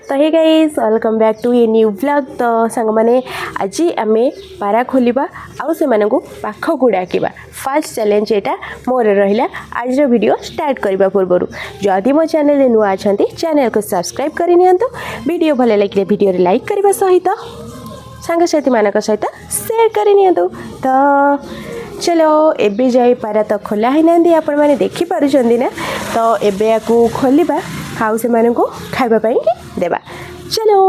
ତ hey guys, welcome back to a new vlog। ତ ସାଙ୍ଗମାନେ, ଆଜି ଆମେ ପାରା ଖୋଲିବା ଆଉ ସେମାନଙ୍କୁ ପାଖକୁ ଡାକିବା। ଫାର୍ଷ୍ଟ ଚ୍ୟାଲେଞ୍ଜ ଏଇଟା ମୋର ରହିଲା। ଆଜିର ଭିଡ଼ିଓ ଷ୍ଟାର୍ଟ କରିବା ପୂର୍ବରୁ ଯଦି ମୋ ଚ୍ୟାନେଲରେ ନୂଆ ଅଛନ୍ତି, ଚ୍ୟାନେଲକୁ ସବସ୍କ୍ରାଇବ୍ କରିନିଅନ୍ତୁ। ଭିଡ଼ିଓ ଭଲ ଲାଗିଲେ ଭିଡ଼ିଓରେ ଲାଇକ୍ କରିବା ସହିତ ସାଙ୍ଗସାଥିମାନଙ୍କ ସହିତ ସେୟାର କରିନିଅନ୍ତୁ। ତ ଚଲୋ, ଏବେ ଯାଇ ପାରା ତ ଖୋଲା ହେଇନାହାନ୍ତି, ଆପଣମାନେ ଦେଖିପାରୁଛନ୍ତି ନା? ତ ଏବେ ୟାକୁ ଖୋଲିବା ଆଉ ସେମାନଙ୍କୁ ଖାଇବା ପାଇଁକି ଦେବା। ଚଲୋ,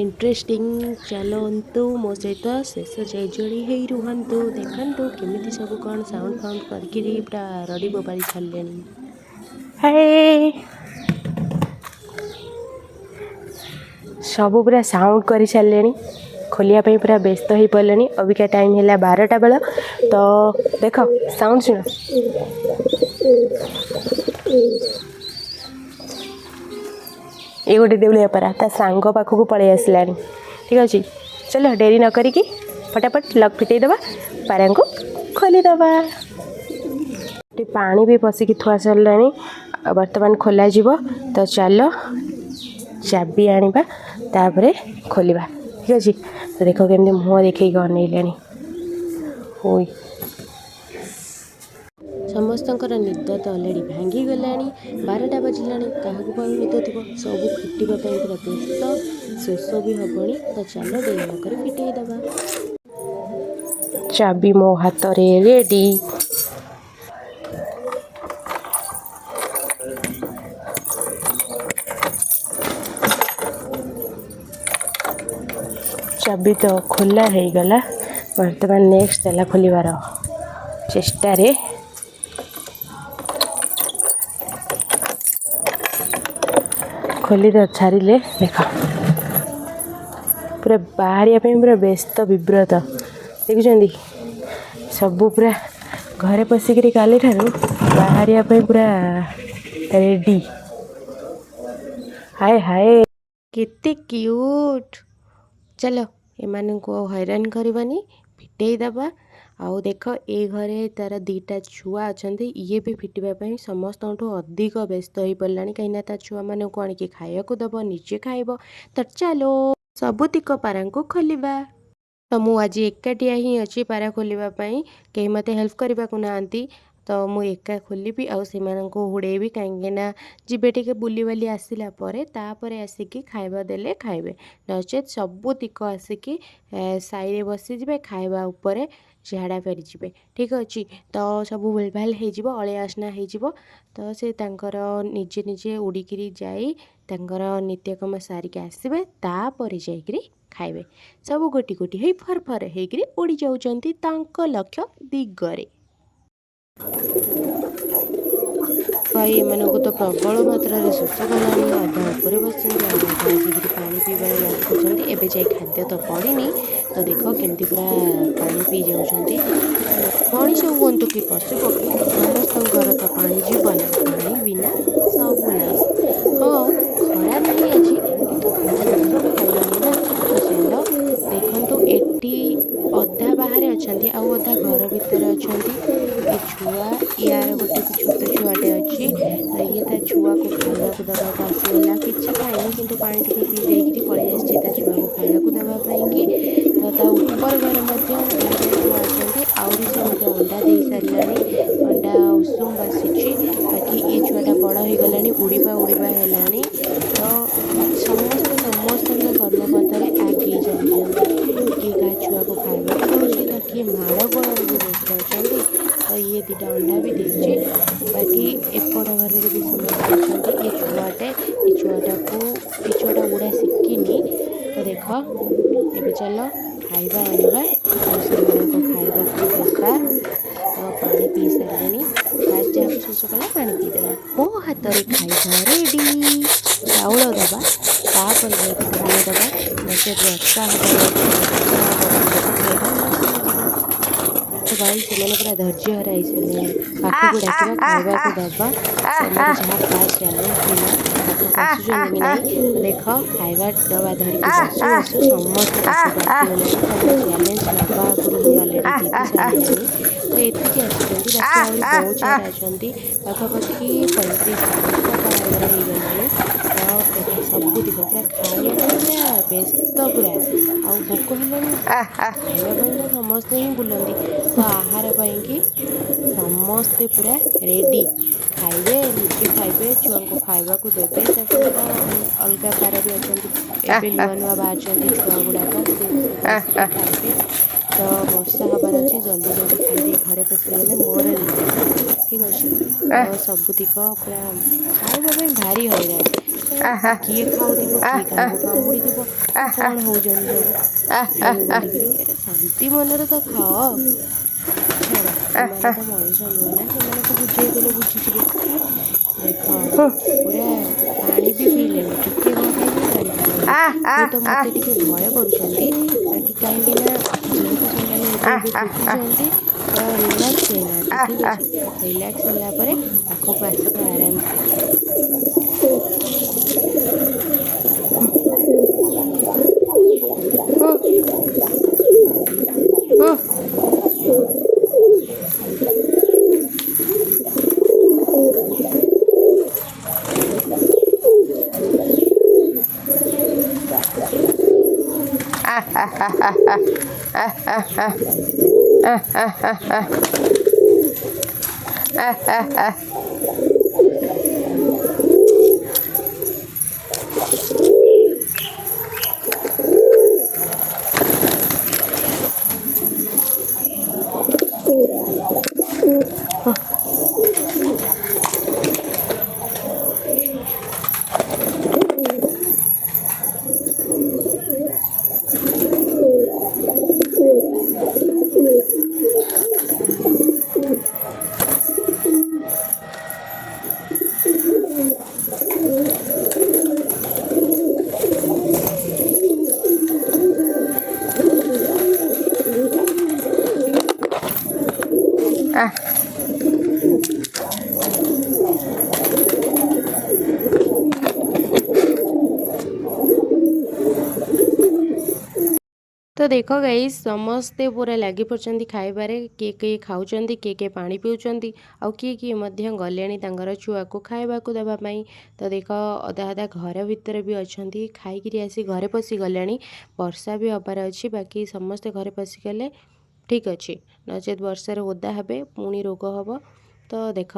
ଇଣ୍ଟରେଷ୍ଟିଂ। ଚାଲନ୍ତୁ, ମୋ ସହିତ ଶେଷ ଯାଏ ଯୋଡ଼ି ହେଇ ରୁହନ୍ତୁ। ଦେଖନ୍ତୁ କେମିତି ସବୁ କ'ଣ ସାଉଣ୍ଡ ଫାଉଣ୍ଡ କରିକିରି ପୁରା ରଡ଼ି ବୋବାଳି ଛାଡ଼ିଲେଣି। ହେ, ସବୁ ପୁରା ସାଉଣ୍ଡ କରିସାରିଲେଣି, ଖୋଲିବା ପାଇଁ ପୁରା ବ୍ୟସ୍ତ ହେଇପଡ଼ିଲେଣି। ଅବିକା ଟାଇମ୍ ହେଲା 12ଟା ବେଳ। ତ ଦେଖ, ସାଉଣ୍ଡ ଶୁଣ। ଏ ଗୋଟେ ଦେଉଳିଆ ପାରା ତା ସାଙ୍ଗ ପାଖକୁ ପଳେଇ ଆସିଲାଣି। ଠିକ୍ ଅଛି, ଚାଲ, ଡେରି ନ କରିକି ଫଟାଫଟ ଲକ୍ ଫିଟେଇ ଦେବା, ପାରାଙ୍କୁ ଖୋଲିଦେବା। ଏଠି ପାଣି ବି ପଶିକି ଥୁଆ ସରିଲାଣି ଆଉ ବର୍ତ୍ତମାନ ଖୋଲାଯିବ। ତ ଚାଲ, ଚାବି ଆଣିବା, ତାପରେ ଖୋଲିବା। ଠିକ୍ ଅଛି। ତ ଦେଖ, କେମିତି ମୁହଁ ଦେଖେଇକି ଅନେଇଲେଣି। ହୋଇ, ସମସ୍ତଙ୍କର ନିଦ ତ ଅଲରେଡ଼ି ଭାଙ୍ଗିଗଲାଣି। 12ଟା ବାଜିଲାଣି, କାହାକୁ ଆଉ ନିଦ ଥିବ? ସବୁ ଫିଟିବା ପାଇଁ ପୁରା ବ୍ୟସ୍ତ। ଶୋଷ ବି ହେବଣି। ତ ଚାଲ, ଡେରି ନ କରି ଫିଟେଇ ଦେବା। ଚାବି ମୋ ହାତରେ ରେଡ଼ି। ଚାବି ତ ଖୋଲା ହେଇଗଲା। ବର୍ତ୍ତମାନ ନେକ୍ସଟ ତାଲା ଖୋଲିବାର ଚେଷ୍ଟାରେ। ଖୋଲି ତ ଛାରିଲେ, ଦେଖ, ପୁରା ବାହାରିବା ପାଇଁ ପୁରା ବ୍ୟସ୍ତ ବିବ୍ରତ। ଦେଖୁଛନ୍ତି, ସବୁ ପୁରା ଘରେ ପଶିକିରି କାଲିଠାରୁ ବାହାରିବା ପାଇଁ ପୁରା ରେଡ଼ି। ହାଏ ହାଏ, କେତେ କ୍ୟୁଟ୍! ଚାଲ, ଏମାନଙ୍କୁ ଆଉ ହଇରାଣ କରିବାନି, ଫିଟେଇ ଦେବା। ଆଉ ଦେଖ, ଏ ଘରେ ତାର ଦୁଇଟା ଛୁଆ ଅଛନ୍ତି। ଇଏ ବି ଫିଟିବା ପାଇଁ ସମସ୍ତଙ୍କଠୁ ଅଧିକ ବ୍ୟସ୍ତ ହେଇପଡ଼ିଲାଣି, କାହିଁକିନା ତା ଛୁଆମାନଙ୍କୁ ଆଣିକି ଖାଇବାକୁ ଦେବ, ନିଜେ ଖାଇବ। ତ ଚାଲୋ, ସବୁତିକ ପାରାଙ୍କୁ ଖୋଲିବା। ତ ମୁଁ ଆଜି ଏକାଟିଆ ହିଁ ଅଛି ପାରା ଖୋଲିବା ପାଇଁ। କେହି ମୋତେ ହେଲ୍ପ କରିବାକୁ ନାହାନ୍ତି। ତ ମୁଁ ଏକା ଖୋଲିବି ଆଉ ସେମାନଙ୍କୁ ହୁଡ଼େଇବି, କାହିଁକିନା ଯିବେ ଟିକେ ବୁଲିବାଲି ଆସିଲା ପରେ, ତାପରେ ଆସିକି ଖାଇବା ଦେଲେ ଖାଇବେ। ନଚେତ୍ ସବୁତିକ ଆସିକି ସାଇରେ ବସିଯିବେ, ଖାଇବା ଉପରେ ଝାଡ଼ା ଫେରିଯିବେ। ଠିକ୍ ଅଛି। ତ ସବୁ ଭୁଲଭାଲ ହେଇଯିବ, ଅଳିଆ ଅସନା ହେଇଯିବ। ତ ସେ ତାଙ୍କର ନିଜେ ନିଜେ ଉଡ଼ିକିରି ଯାଇ ତାଙ୍କର ନିତ୍ୟକର୍ମ ସାରିକି ଆସିବେ, ତାପରେ ଯାଇକିରି ଖାଇବେ। ସବୁ ଗୋଟି ଗୋଟି ହେଇ ଫର ଫର ହେଇକିରି ଉଡ଼ି ଯାଉଛନ୍ତି ତାଙ୍କ ଲକ୍ଷ୍ୟ ଦିଗରେ। ଭାଇ, ଏମାନଙ୍କୁ ତ ପ୍ରବଳ ମାତ୍ରାରେ ଶୋଷ କଲାଣି। ଅଧା ଉପରେ ବସିଛନ୍ତି ଆଉ ଅଧା ଆସିକିରି ପାଣି ପିଇବାରେ ଲାଗୁଛନ୍ତି। ଏବେ ଯାଇ ଖାଦ୍ୟ ତ ପଡ଼ିନି। ତ ଦେଖ, କେମିତି ପୁରା ପାଣି ପିଇ ଯାଉଛନ୍ତି। ମଣିଷ ହୁଅନ୍ତୁ କି ପଶୁ ପକ୍ଷୀ, ସମସ୍ତଙ୍କର ତ ପାଣି ଜୀବନ। ପାଣି ବିନା ସବୁ ନାଶ। ହଁ, ଖରା ନାହିଁ ଆଜି, କିନ୍ତୁ ତାଙ୍କୁ ଶୋଷ ବି କଲାଣି ନା? ତ ଚାଲ, ଦେଖନ୍ତୁ, ଏଠି ଅଧା ବାହାରେ ଅଛନ୍ତି ଆଉ ଅଧା ଘର ଭିତରେ ଅଛନ୍ତି। ଏ ଛୁଆ, ୟାର ଗୋଟେ ଛୋଟ ଛୁଆଟେ ଅଛି। ତ ଇଏ ତା ଛୁଆକୁ ଖାଇବାକୁ ଦେବାକୁ ଆସିଗଲା। କିଛି ଖାଇନି, କିନ୍ତୁ ପାଣି ଟିକେ ପିଇ ଦେଇକିରି ପଳେଇ ଆସିଛି ତା ଛୁଆକୁ ଖାଇବାକୁ ଦେବା ପାଇଁକି। ତ ତା ଉପର ଘରେ ମଧ୍ୟ ଦୁଇଟା ଛୁଆ ଅଛନ୍ତି। ଆହୁରି ସେ ମଧ୍ୟ ଅଣ୍ଡା ଦେଇ ସାରିଲାଣି, ଅଣ୍ଡା ଉଷୁମ ବସିଛି। ବାକି ଏ ଛୁଆଟା ବଡ଼ ହେଇଗଲାଣି, ଉଡ଼ିବା ଉଡ଼ିବା ହେଲାଣି। ତ ସମସ୍ତେ ସମସ୍ତଙ୍କ କର୍ମପଥରେ ଆଗେଇ ଚାଲିଛନ୍ତି। କିଏ କାହା ଛୁଆକୁ ଖାଇବାକୁ ଦେଉଛି ତ କିଏ ମାଡ଼ ଗୋଳରେ ବି ବ୍ୟସ୍ତ ଅଛନ୍ତି। ତ ଇଏ ଦୁଇଟା ଅଣ୍ଡା ବି ଦେଇଛି। ବାକି ଏପଟ ଘରରେ ବି ସମସ୍ତେ ଅଛନ୍ତି। ଏ ଛୁଆଟେ, ଏ ଛୁଆଟାକୁ, ଏ ଛୁଆଟା ଉଡ଼ା ଶିଖିନି। ତ ଦେଖ, ଏବେ ଚାଲ, ଖାଇବା ଆଣିବା ଆଉ ସେମାନଙ୍କୁ ଖାଇବାକୁ ଦେବା। ତ ପାଣି ପିଇ ସାରିଲେଣି। ଫାଷ୍ଟ ଯାହାକୁ ଶୋଷ କଲା, ପାଣି ପିଇଦେଲା। ମୋ ହାତରେ ଖାଇବା ରେଡ଼ି। ଚାଉଳ ଦେବା, ତାପରେ ଯାଇକି ଧାନ ଦେବା। ନଚେତ୍ ବର୍ଷା ହେବାର ଅଛି। ବର୍ଷା ହେବ, ଖାଇବା ନଷ୍ଟ ହେଇଯିବ। ତ ଭାଇ, ସେମାନେ ପୁରା ଧୈର୍ଯ୍ୟ ହରାଇ ସାରିଲେଣି। ପାଖକୁ ଡାକିବା, ଖାଇବାକୁ ଦେବା, ଆମର ଯାହା ଫାଷ୍ଟ ଚ୍ୟାଲେଞ୍ଜ ଥିଲା। ପାଖକୁ ଆସୁଛନ୍ତି କି ନାହିଁ ଦେଖ। ଖାଇବା ଡବା ଧରିକି ବସୁ ବସୁ ସମସ୍ତେ ପାଖକୁ ଆସିଗଲେଣି। ତ ମୁଁ ଚ୍ୟାଲେଞ୍ଜ ନେବା ଆଗରୁ ହିଁ ଅଲରେଡ଼ି ଜିତି ସାରିଲେଣି। ତ ଏତିକି ଆସୁଛନ୍ତି, ବାକି ଆହୁରି ବହୁତ ସାରା ଅଛନ୍ତି। ପାଖାପାଖି 35 40ଟା ପାରା ଆମର ହେଇଗଲାଣି। ତ ଦେଖ, ସବୁ ପୁରା ଖାଇବା ପାଇଁ ପୁରା ବ୍ୟସ୍ତ ପୁରା। ଆଉ ଭୋକ ହେଲାଣି, ଖାଇବା ପାଇଁ ତ ସମସ୍ତେ ହିଁ ବୁଲନ୍ତି। ତ ଆହାର ପାଇଁକି ସମସ୍ତେ ପୁରା ରେଡ଼ି। ଖାଇବେ, ନିଜେ ଖାଇବେ, ଛୁଆଙ୍କୁ ଖାଇବାକୁ ଦେବେ। ତା ସହିତ ଅଲଗା ପାରା ବି ଅଛନ୍ତି, ଏବେ ନୂଆ ନୂଆ ବାହାରିଛନ୍ତି ଛୁଆ ଗୁଡ଼ାକ, ସେ ସବୁ ଆସିବେ ଖାଇବେ। ତ ବର୍ଷା ହେବାର ଅଛି, ଜଲ୍ଦି ଜଲ୍ଦି ଖାଇଦେଇ ଘରେ ପଶିଗଲେ ମୋର ରିଲାକ୍ସ। ଠିକ୍ ଅଛି। ତ ସବୁତିକ ପୁରା ଖାଇବା ପାଇଁ ଭାରି ହଇରାଣ। ତ କିଏ ଖାଉଥିବ, କିଏ କାହାକୁ କାମୁଡ଼ିଥିବ, କ'ଣ ହେଉଛନ୍ତି ସବୁ ଖାଇବେ ବୋଲିକିରି। ଏରେ ଶାନ୍ତି ମନରେ ତ ଖାଅ। ଛାଡ଼, ସେମାନେ ତ ମଣିଷ ନୁହେଁ ନା, ସେମାନଙ୍କୁ ବୁଝେଇ ଦେଲେ ବୁଝିଯିବେ। ଦେଖ, ପୁରା ପାଣି ବି ପିଇଲେଣି, ଟିକେ କ'ଣ ଖାଇକିରି ପାଣି ପିଇଲେଣି। ହୁଏତ ମୋତେ ଟିକେ ଭୟ କରୁଛନ୍ତି ବାକି, କାହିଁକି ନା ଯେହେତୁ ସେମାନେ ଏବେ ଏବେ ଫିଟିଛନ୍ତି, ତ ରିଲାକ୍ସ ହେଇନାହାନ୍ତି। ଠିକ୍ ଅଛି, ରିଲାକ୍ସ ହେଲା ପରେ ପାଖକୁ ଆସିବେ ଆରାମସେ। ତ ଦେଖ ଗାଇସ୍, ସମସ୍ତେ ପୁରା ଲାଗି ପଡ଼ିଛନ୍ତି ଖାଇବାରେ। କିଏ କିଏ ଖାଉଛନ୍ତି, କିଏ କିଏ ପାଣି ପିଉଛନ୍ତି, ଆଉ କିଏ କିଏ ମଧ୍ୟ ଗଲେଣି ତାଙ୍କର ଛୁଆକୁ ଖାଇବାକୁ ଦେବା ପାଇଁ। ତ ଦେଖ, ଅଧା ଅଧା ଘର ଭିତରେ ବି ଅଛନ୍ତି, ଖାଇକିରି ଆସି ଘରେ ପଶିଗଲେଣି। ବର୍ଷା ବି ହେବାର ଅଛି, ବାକି ସମସ୍ତେ ଘରେ ପଶିଗଲେ ଠିକ୍ ଅଛି, ନଚେତ୍ ବର୍ଷାରେ ଓଦା ହେବେ, ପୁଣି ରୋଗ ହେବ। ତ ଦେଖ,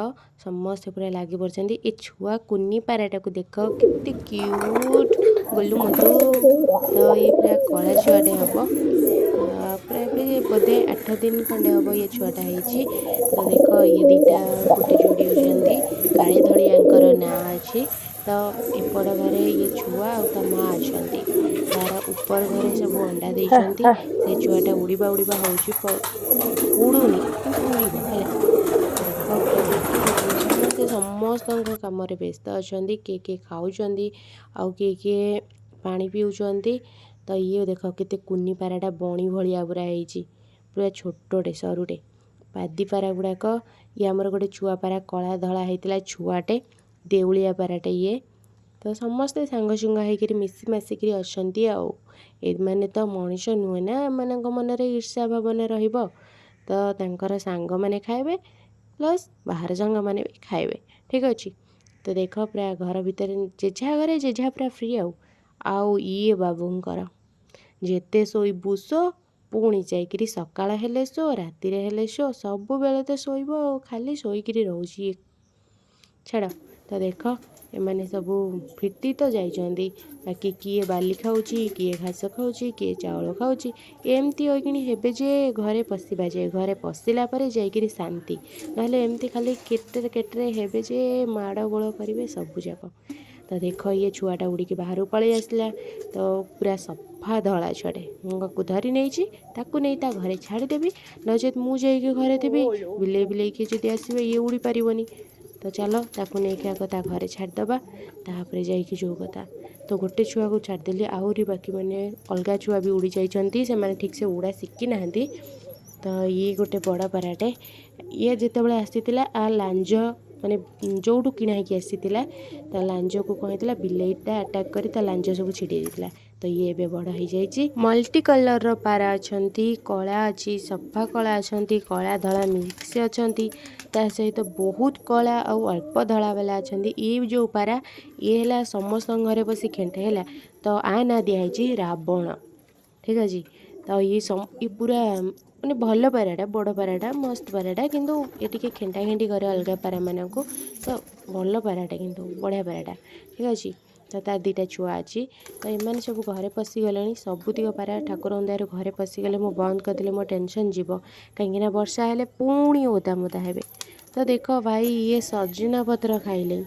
ସମସ୍ତେ ପୁରା ଲାଗି ପଡ଼ିଛନ୍ତି। ଏ ଛୁଆ କୁନି ପାରାଟାକୁ ଦେଖ, କେତେ କ୍ୟୁଟ୍, ଗୋଲୁ ମୋଲୁ। ତ ଇଏ ପୁରା କଳା ଛୁଆଟେ ହେବ। ପୁରା ଏବେ ବୋଧେ 8 ଦିନ ଖଣ୍ଡେ ହେବ ଇଏ ଛୁଆଟା ହେଇଛି। ତ ଦେଖ, ଇଏ ଦୁଇଟା ଗୋଟେ ଯୋଡ଼ି ହେଉଛନ୍ତି, କାଳି ଧଳିଆଙ୍କର ନାଁ ଅଛି। ତ ଏପଟ ଘରେ ଇଏ ଛୁଆ ଆଉ ତା ମା ଅଛନ୍ତି। ତାର ଉପର ଘରେ ସବୁ ଅଣ୍ଡା ଦେଇଛନ୍ତି। ସେ ଛୁଆଟା ଉଡ଼ିବା ଉଡ଼ିବା ହେଉଛି, ଉଡ଼ୁନି କିନ୍ତୁ ଉଡ଼ିବ ହେଲା। ଦେଖ, ପୁରା ଲାଗି ପଡ଼ିଛନ୍ତି ସମସ୍ତେ, ସମସ୍ତଙ୍କ କାମରେ ବ୍ୟସ୍ତ ଅଛନ୍ତି। କିଏ କିଏ ଖାଉଛନ୍ତି ଆଉ କିଏ କିଏ ପାଣି ପିଉଛନ୍ତି। ତ ଇଏ ଦେଖ, କେତେ କୁନି ପାରାଟା, ବଣି ଭଳିଆ ପୁରା ହେଇଛି, ପୁରା ଛୋଟଟେ, ସରୁଟେ। ପାଦି ପାରା ଗୁଡ଼ାକ। ଇଏ ଆମର ଗୋଟେ ଛୁଆ ପାରା, କଳା ଧଳା ହେଇଥିଲା ଛୁଆଟେ, ଦେଉଳିଆ ପାରାଟେ ଇଏ। ତ ସମସ୍ତେ ସାଙ୍ଗସୁଙ୍ଗା ହେଇକିରି ମିଶି ମାସିକିରି ଅଛନ୍ତି। ଆଉ ଏମାନେ ତ ମଣିଷ ନୁହେଁ ନା, ଏମାନଙ୍କ ମନରେ ଈର୍ଷା ଭାବନା ରହିବ। ତ ତାଙ୍କର ସାଙ୍ଗମାନେ ଖାଇବେ, ପ୍ଲସ୍ ବାହାର ସାଙ୍ଗମାନେ ବି ଖାଇବେ। ଠିକ୍ ଅଛି। ତ ଦେଖ, ପୁରା ଘର ଭିତରେ ଯେଝା ଘରେ ଯେଝା ପୁରା ଫ୍ରି। ଆଉ ଇଏ ବାବୁଙ୍କର ଯେତେ ଶୋଇବୁ ଶୋ, ପୁଣି ଯାଇକିରି ସକାଳ ହେଲେ ଶୋ, ରାତିରେ ହେଲେ ଶୋ, ସବୁବେଳେ ତ ଶୋଇବ ଆଉ, ଖାଲି ଶୋଇକିରି ରହୁଛି ଇଏ। ଛାଡ଼। ତ ଦେଖ, ଏମାନେ ସବୁ ଫିଟି ତ ଯାଇଛନ୍ତି, ବାକି କିଏ ବାଲି ଖାଉଛି, କିଏ ଘାସ ଖାଉଛି, କିଏ ଚାଉଳ ଖାଉଛି, ଏମିତି ହୋଇକିଣି ହେବେ ଯେ ଘରେ ପଶିବା ଯାଏ। ଘରେ ପଶିଲା ପରେ ଯାଇକିରି ଶାନ୍ତି, ନହେଲେ ଏମିତି ଖାଲି କେଟେରେ କେଟେରେ ହେବେ ଯେ ମାଡ଼ ଗୋଳ କରିବେ ସବୁଯାକ। ତ ଦେଖ, ଇଏ ଛୁଆଟା ଉଡ଼ିକି ବାହାରକୁ ପଳେଇ ଆସିଲା। ତ ପୁରା ସଫା ଧଳା ଛୁଆଟେ। ମୁଁ ତାକୁ ଧରି ନେଇଛି, ତାକୁ ନେଇ ତା ଘରେ ଛାଡ଼ିଦେବି। ନଚେତ୍ ମୁଁ ଯାଇକି ଘରେ ଥିବି, ବିଲେଇ ବିଲେଇ କିଏ ଯଦି ଆସିବେ, ଇଏ ଉଡ଼ି ପାରିବନି। ତ ଚାଲ, ତାକୁ ନେଇକି ଆଗ ତା ଘରେ ଛାଡ଼ିଦେବା, ତାପରେ ଯାଇକି ଯେଉଁ କଥା। ତ ଗୋଟେ ଛୁଆକୁ ଛାଡ଼ିଦେଲି, ଆହୁରି ବାକି ମାନେ ଅଲଗା ଛୁଆ ବି ଉଡ଼ି ଯାଇଛନ୍ତି, ସେମାନେ ଠିକ୍ସେ ଉଡ଼ା ଶିଖି ନାହାନ୍ତି। ତ ଇଏ ଗୋଟେ ବଡ଼ ପାରାଟେ। ଇଏ ଯେତେବେଳେ ଆସିଥିଲା, ଆ ଲାଞ୍ଜ ମାନେ ଯେଉଁଠୁ କିଣା ହେଇକି ଆସିଥିଲା, ତା ଲାଞ୍ଜକୁ କ'ଣ ହେଇଥିଲା, ବିଲେଇଟା ଆଟାକ୍ କରି ତା ଲାଞ୍ଜ ସବୁ ଛିଡ଼େଇ ଦେଇଥିଲା। ତ ଇଏ ଏବେ ବଡ଼ ହେଇଯାଇଛି। ମଲ୍ଟି କଲର୍ର ପାରା ଅଛନ୍ତି, କଳା ଅଛି, ସଫା କଳା ଅଛନ୍ତି, କଳା ଧଳା ମିକ୍ସ ଅଛନ୍ତି, ତା ସହିତ ବହୁତ କଳା ଆଉ ଅଳ୍ପ ଧଳା ବାଲା ଅଛନ୍ତି। ଇଏ ଯେଉଁ ପାରା, ଇଏ ହେଲା ସମସ୍ତଙ୍କ ଘରେ ବସି ଖେଣ୍ଟେ ହେଲା। ତ ଆ ନାଁ ଦିଆହେଇଛି ରାବଣ। ଠିକ୍ ଅଛି। ତ ଇଏ ଇଏ ପୁରା ମାନେ ଭଲ ପାରାଟା, ବଡ଼ ପାରାଟା, ମସ୍ତ ପାରାଟା, କିନ୍ତୁ ଏ ଟିକେ ଖେଣ୍ଟା ଖେଣ୍ଟି କରେ ଅଲଗା ପାରାମାନଙ୍କୁ। ତ ଭଲ ପାରାଟା, କିନ୍ତୁ ବଢ଼ିଆ ପାରାଟା। ଠିକ୍ ଅଛି। ତ ତାର ଦୁଇଟା ଛୁଆ ଅଛି। ତ ଏମାନେ ସବୁ ଘରେ ପଶିଗଲେଣି। ସବୁତିକ ପାରା ଠାକୁରଙ୍କ ଦୟାରୁ ଘରେ ପଶିଗଲେ। ମୁଁ ବନ୍ଦ କରିଦେଲେ ମୋ ଟେନସନ୍ ଯିବ, କାହିଁକିନା ବର୍ଷା ହେଲେ ପୁଣି ଓଦା ମୋଦା ହେବେ। ତ ଦେଖ ଭାଇ, ଇଏ ସଜନା ପତ୍ର ଖାଇଲେ।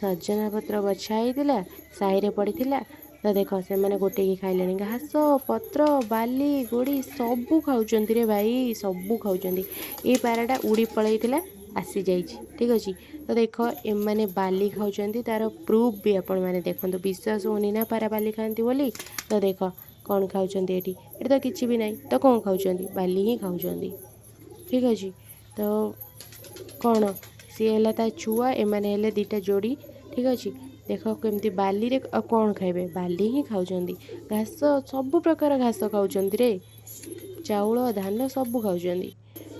ସଜନା ପତ୍ର ବଛା ହେଇଥିଲା, ସାହିରେ ପଡ଼ିଥିଲା। ତ ଦେଖ, ସେମାନେ ଗୋଟେଇକି ଖାଇଲେଣି। ଘାସ ପତ୍ର, ବାଲି ଗୋଡ଼ି ସବୁ ଖାଉଛନ୍ତି ରେ ଭାଇ, ସବୁ ଖାଉଛନ୍ତି। ଏଇ ପାରାଟା ଉଡ଼ି ପଳେଇଥିଲା, ଆସିଯାଇଛି। ଠିକ୍ ଅଛି। ତ ଦେଖ, ଏମାନେ ବାଲି ଖାଉଛନ୍ତି, ତାର ପ୍ରୁଫ୍ ବି ଆପଣମାନେ ଦେଖନ୍ତୁ। ବିଶ୍ୱାସ ହେଉନି ନା ପାରା ବାଲି ଖାଆନ୍ତି ବୋଲି? ତ ଦେଖ କ'ଣ ଖାଉଛନ୍ତି ଏଠି। ଏଠି ତ କିଛି ବି ନାହିଁ, ତ କ'ଣ ଖାଉଛନ୍ତି? ବାଲି ହିଁ ଖାଉଛନ୍ତି। ଠିକ୍ ଅଛି। ତ କ'ଣ ସିଏ ହେଲା ତା ଛୁଆ, ଏମାନେ ହେଲେ ଦୁଇଟା ଯୋଡ଼ି। ଠିକ୍ ଅଛି। ଦେଖ କେମିତି ବାଲିରେ, ଆଉ କ'ଣ ଖାଇବେ? ବାଲି ହିଁ ଖାଉଛନ୍ତି। ଘାସ, ସବୁ ପ୍ରକାର ଘାସ ଖାଉଛନ୍ତି ରେ, ଚାଉଳ, ଧାନ ସବୁ ଖାଉଛନ୍ତି।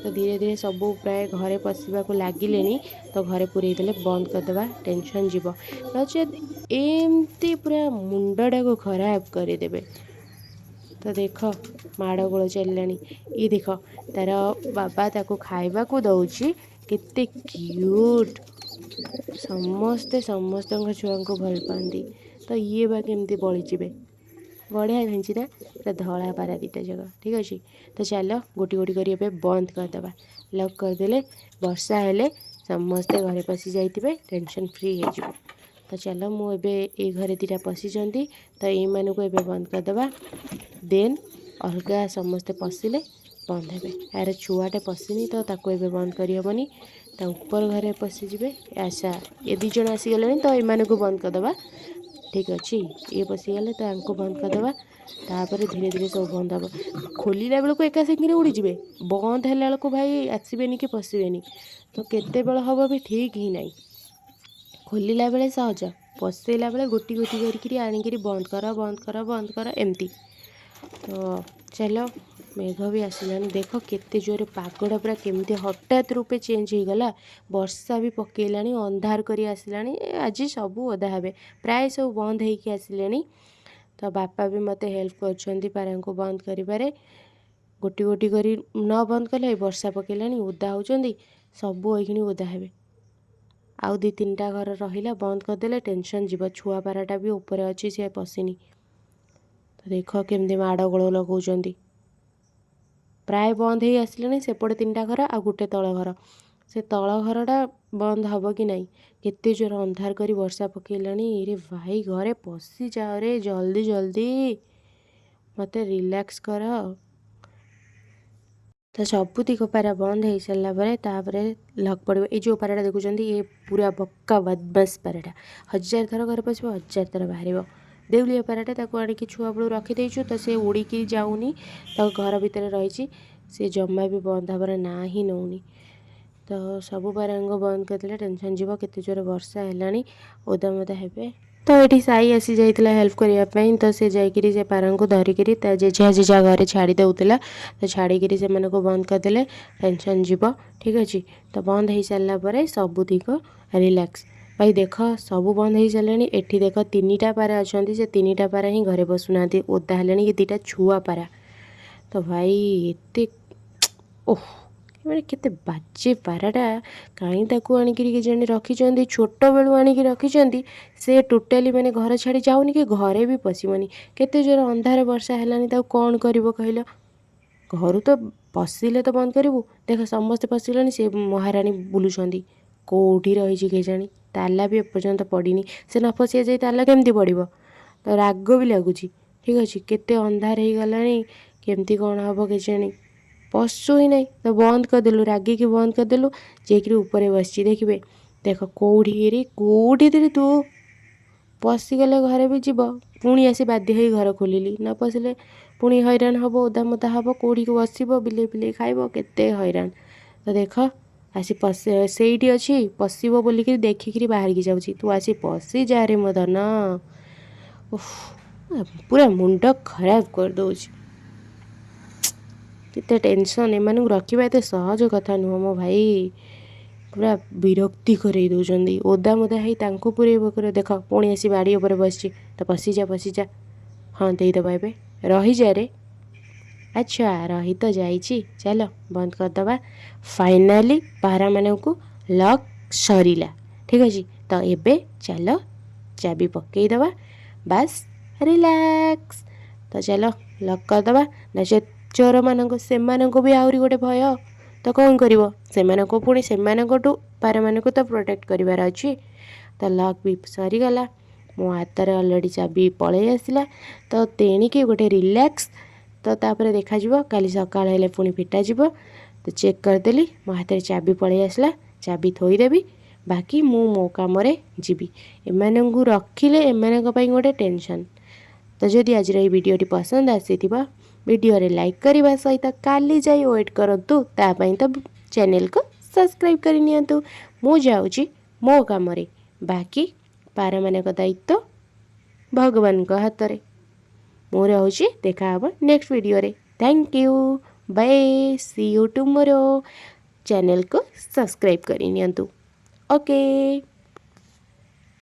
ତ ଧୀରେ ଧୀରେ ସବୁ ପ୍ରାୟ ଘରେ ପଶିବାକୁ ଲାଗିଲେଣି। ତ ଘରେ ପୂରେଇ ଦେଲେ, ବନ୍ଦ କରିଦେବା, ଟେନସନ୍ ଯିବ। ନଚେତ୍ ଏମିତି ପୁରା ମୁଣ୍ଡଟାକୁ ଖରାପ କରିଦେବେ। ତ ଦେଖ, ମାଡ଼ଗୋଳ ଚାଲିଲାଣି। ଇଏ ଦେଖ, ତାର ବାବା ତାକୁ ଖାଇବାକୁ ଦେଉଛି। କେତେ କ୍ୟୁଟ୍! ସମସ୍ତେ ସମସ୍ତଙ୍କ ଛୁଆଙ୍କୁ ଭଲ ପାଆନ୍ତି, ତ ଇଏ ବା କେମିତି ବଳିଯିବେ? ବଢ଼ିଆ ହେଇଛି ନା ପୁରା ଧଳା ପାରା ଦୁଇଟା ଯାକ? ଠିକ୍ ଅଛି। ତ ଚାଲ, ଗୋଟି ଗୋଟି କରି ଏବେ ବନ୍ଦ କରିଦେବା। ଲକ୍ କରିଦେଲେ ବର୍ଷା ହେଲେ ସମସ୍ତେ ଘରେ ପଶି ଯାଇଥିବେ, ଟେନସନ୍ ଫ୍ରି ହେଇଯିବ। ତ ଚାଲ, ମୁଁ ଏବେ ଏଇ ଘରେ ଦୁଇଟା ପଶିଛନ୍ତି, ତ ଏଇମାନଙ୍କୁ ଏବେ ବନ୍ଦ କରିଦେବା। ଦେନ୍ ଅଲଗା ସମସ୍ତେ ପଶିଲେ ବନ୍ଦ ହେବେ। ଏହାର ଛୁଆଟା ପଶିନି, ତ ତାକୁ ଏବେ ବନ୍ଦ କରିହେବନି। ତା ଉପର ଘରେ ପଶିଯିବେ। ଆଚ୍ଛା, ଏ ଦୁଇ ଜଣ ଆସିଗଲେଣି, ତ ଏମାନଙ୍କୁ ବନ୍ଦ କରିଦେବା। ଠିକ୍ ଅଛି। ଇଏ ପଶିଗଲେ ତ ଆଙ୍କୁ ବନ୍ଦ କରିଦେବା। ତାପରେ ଧୀରେ ଧୀରେ ସବୁ ବନ୍ଦ ହେବ। ଖୋଲିଲା ବେଳକୁ ଏକା ସାଙ୍ଗରେ ଉଡ଼ିଯିବେ, ବନ୍ଦ ହେଲା ବେଳକୁ ଭାଇ ଆସିବେନି କି ପଶିବେନି। ତ କେତେବେଳ ହେବ ବି ଠିକ୍ ହିଁ ନାହିଁ। ଖୋଲିଲା ବେଳେ ସହଜ, ପଶେଇଲା ବେଳେ ଗୋଟି ଗୋଟି କରିକିରି ଆଣିକିରି ବନ୍ଦ କର, ବନ୍ଦ କର, ବନ୍ଦ କର, ଏମିତି। ତ ଚାଲ, ମେଘ ବି ଆସିଲାଣି। ଦେଖ କେତେ ଜୋରେ ପାଗଟା ପୁରା କେମିତି ହଠାତ୍ ରୂପେ ଚେଞ୍ଜ ହେଇଗଲା। ବର୍ଷା ବି ପକେଇଲାଣି, ଅନ୍ଧାର କରି ଆସିଲାଣି। ଆଜି ସବୁ ଓଦା ହେବେ। ପ୍ରାୟ ସବୁ ବନ୍ଦ ହେଇକି ଆସିଲେଣି। ତ ବାପା ବି ମୋତେ ହେଲ୍ପ କରୁଛନ୍ତି ପାରାଙ୍କୁ ବନ୍ଦ କରିବାରେ। ଗୋଟି ଗୋଟି କରି ନ ବନ୍ଦ କଲେ, ଏଇ ବର୍ଷା ପକେଇଲାଣି, ଓଦା ହେଉଛନ୍ତି ସବୁ, ଏଇକ୍ଷଣି ଓଦା ହେବେ। ଆଉ ଦୁଇ ତିନିଟା ଘର ରହିଲା, ବନ୍ଦ କରିଦେଲେ ଟେନସନ୍ ଯିବ। ଛୁଆ ପାରାଟା ବି ଉପରେ ଅଛି, ସେ ପଶିନି। ତ ଦେଖ କେମିତି ମାଡ଼ଗୋଳ ଲଗାଉଛନ୍ତି। ପ୍ରାୟ ବନ୍ଦ ହେଇ ଆସିଲେଣି। ସେପଟେ ତିନିଟା ଘର ଆଉ ଗୋଟେ ତଳ ଘର। ସେ ତଳ ଘରଟା ବନ୍ଦ ହେବ କି ନାହିଁ? କେତେ ଜୋର ଅନ୍ଧାର କରି ବର୍ଷା ପକେଇଲାଣି ରେ ଭାଇ। ଘରେ ପଶିଯାଅ ରେ ଜଲ୍ଦି ଜଲ୍ଦି, ମୋତେ ରିଲାକ୍ସ କର। ତ ସବୁତିକ ପାରା ବନ୍ଦ ହେଇସାରିଲା ପରେ ତାପରେ ଲକ୍ ପଡ଼ିବ। ଏଇ ଯେଉଁ ପାରାଟା ଦେଖୁଛନ୍ତି, ଇଏ ପୁରା ବକ୍କା ବଦମାସ ପାରାଟା। ହଜାର ଥର ଘରେ ପଶିବ, ହଜାର ଥର ବାହାରିବ। ଦେଉଳିଆ ପାରାଟା, ତାକୁ ଆଣିକି ଛୁଆବେଳୁ ରଖିଦେଇଛୁ। ତ ସେ ଉଡ଼ିକି ଯାଉନି, ତ ଘର ଭିତରେ ରହିଛି। ସେ ଜମା ବି ବନ୍ଦ ହେବାର ନାଁ ହିଁ ନେଉନି। ତ ସବୁ ପାରାଙ୍କୁ ବନ୍ଦ କରିଦେଲେ ଟେନସନ୍ ଯିବ। କେତେ ଜୋରେ ବର୍ଷା ହେଲାଣି, ଓଦା ମୋଦା ହେବେ। ତ ଏଠି ସାଇ ଆସି ଯାଇଥିଲା ହେଲ୍ପ କରିବା ପାଇଁ। ତ ସେ ଯାଇକିରି ସେ ପାରାଙ୍କୁ ଧରିକିରି ତା ଜେଜେ ଜେଜା ଘରେ ଛାଡ଼ି ଦେଉଥିଲା। ତ ଛାଡ଼ିକିରି ସେମାନଙ୍କୁ ବନ୍ଦ କରିଦେଲେ ଟେନସନ୍ ଯିବ। ଠିକ୍ ଅଛି। ତ ବନ୍ଦ ହେଇସାରିଲା ପରେ ସବୁତିକ ରିଲାକ୍ସ। ଭାଇ ଦେଖ, ସବୁ ବନ୍ଦ ହେଇସାରିଲାଣି। ଏଠି ଦେଖ, ତିନିଟା ପାରା ଅଛନ୍ତି। ସେ ତିନିଟା ପାରା ହିଁ ଘରେ ବସୁନାହାନ୍ତି, ଓଦା ହେଲେଣି। କି ଦୁଇଟା ଛୁଆ ପାରା। ତ ଭାଇ ଏତେ, ଓହ, ମାନେ କେତେ ବାଜେ ପାରାଟା। କାହିଁ ତାକୁ ଆଣିକିରି କେଜାଣି ରଖିଛନ୍ତି? ଛୋଟବେଳୁ ଆଣିକି ରଖିଛନ୍ତି। ସେ ଟୋଟାଲି ମାନେ ଘର ଛାଡ଼ି ଯାଉନି କି ଘରେ ବି ପଶିବନି। କେତେ ଜୋର ଅନ୍ଧାର ବର୍ଷା ହେଲାଣି, ତାକୁ କ'ଣ କରିବ କହିଲ? ଘରୁ ତ ପଶିଲେ ତ ବନ୍ଦ କରିବୁ। ଦେଖ, ସମସ୍ତେ ପଶିଗଲେଣି, ସେ ମହାରାଣୀ ବୁଲୁଛନ୍ତି। କେଉଁଠି ରହିଛି କେଜାଣି? ତାଲା ବି ଏପର୍ଯ୍ୟନ୍ତ ପଡ଼ିନି। ସେ ନ ପଶିବା ଯାଇ ତାଲା କେମିତି ପଡ଼ିବ? ତ ରାଗ ବି ଲାଗୁଛି। ଠିକ୍ ଅଛି। କେତେ ଅନ୍ଧାର ହେଇଗଲାଣି, କେମିତି କ'ଣ ହେବ କେଜାଣି? ପଶୁ ହିଁ ନାହିଁ। ତ ବନ୍ଦ କରିଦେଲୁ, ରାଗିକି ବନ୍ଦ କରିଦେଲୁ। ଯାଇକିରି ଉପରେ ବସିଛି ଦେଖିବେ। ଦେଖ, କେଉଁଠି ରେ, କେଉଁଠି ରେ ତୁ? ପଶିଗଲେ ଘରେ ବି ଯିବ। ପୁଣି ଆସି ବାଧ୍ୟ ହେଇ ଘର ଖୋଲିଲି। ନ ପଶିଲେ ପୁଣି ହଇରାଣ ହେବ, ଓଦା ମୋଦା ହେବ, କେଉଁଠିକି ବସିବ, ବିଲେଇ ଫିଲେଇ ଖାଇବ, କେତେ ହଇରାଣ। ତ ଦେଖ, ଆସି ପଶି ସେଇଠି ଅଛି। ପଶିବ ବୋଲିକିରି ଦେଖିକିରି ବାହାରିକି ଯାଉଛି। ତୁ ଆସି ପଶିଯାରେ ମୋ ଧନ। ଉଫ୍। ପୁରା ମୁଣ୍ଡ ଖରାପ କରିଦେଉଛି। କେତେ ଟେନସନ୍! ଏମାନଙ୍କୁ ରଖିବା ଏତେ ସହଜ କଥା ନୁହଁ ମୋ ଭାଇ। ପୁରା ବିରକ୍ତି କରେଇ ଦେଉଛନ୍ତି। ଓଦା ମୋଦା ହେଇ ତାଙ୍କୁ ପୁରେଇବ କରି। ଦେଖ, ପୁଣି ଆସି ବାଡ଼ି ଉପରେ ବସିଛି। ତ ପଶିଯା, ପଶିଯା। ହଁ, ଦେଇଦେବା ଏବେ। ରହିଯାରେ। ଆଚ୍ଛା, ରହି ତ ଯାଇଛି। ଚାଲ, ବନ୍ଦ କରିଦେବା। ଫାଇନାଲି ପାରାମାନଙ୍କୁ ଲକ୍ ସରିଲା। ଠିକ୍ ଅଛି, ତ ଏବେ ଚାଲ ଚାବି ପକାଇଦେବା। ବାସ୍, ରିଲାକ୍ସ। ତ ଚାଲ ଲକ୍ କରିଦେବା, ନଚେତ୍ ଚୋରମାନଙ୍କୁ, ସେମାନଙ୍କୁ ବି ଆହୁରି ଗୋଟେ ଭୟ। ତ କ'ଣ କରିବ? ସେମାନଙ୍କୁ ପୁଣି ସେମାନଙ୍କଠୁ ପାରାମାନଙ୍କୁ ତ ପ୍ରୋଟେକ୍ଟ କରିବାର ଅଛି। ତ ଲକ୍ ବି ସରିଗଲା। ମୋ ହାତରେ ଅଲରେଡ଼ି ଚାବି ପଳେଇ ଆସିଲା। ତ ତେଣିକି ଗୋଟେ ରିଲାକ୍ସ। ତ ତାପରେ ଦେଖାଯିବ, କାଲି ସକାଳ ହେଲେ ପୁଣି ଫିଟାଯିବ। ତ ଚେକ୍ କରିଦେଲି, ମୋ ହାତରେ ଚାବି ପଳେଇ ଆସିଲା। ଚାବି ଥୋଇଦେବି, ବାକି ମୁଁ ମୋ କାମରେ ଯିବି। ଏମାନଙ୍କୁ ରଖିଲେ ଏମାନଙ୍କ ପାଇଁ ଗୋଟେ ଟେନସନ୍। ତ ଯଦି ଆଜିର ଏଇ ଭିଡ଼ିଓଟି ପସନ୍ଦ ଆସିଥିବ, ଭିଡ଼ିଓରେ ଲାଇକ୍ କରିବା ସହିତ କାଲି ଯାଇ ୱେଟ୍ କରନ୍ତୁ, ତା ପାଇଁ ତ ଚ୍ୟାନେଲକୁ ସବସ୍କ୍ରାଇବ୍ କରିନିଅନ୍ତୁ। ମୁଁ ଯାଉଛି ମୋ କାମରେ, ବାକି ପାରାମାନଙ୍କ ଦାୟିତ୍ୱ ଭଗବାନଙ୍କ ହାତରେ। ମୁଁ ରହୁଛି, ଦେଖାହେବ ନେକ୍ସଟ ଭିଡ଼ିଓରେ। Thank you, bye, see you tomorrow. ଚ୍ୟାନେଲକୁ ସବସ୍କ୍ରାଇବ୍ କରିନିଅନ୍ତୁ। ଓକେ।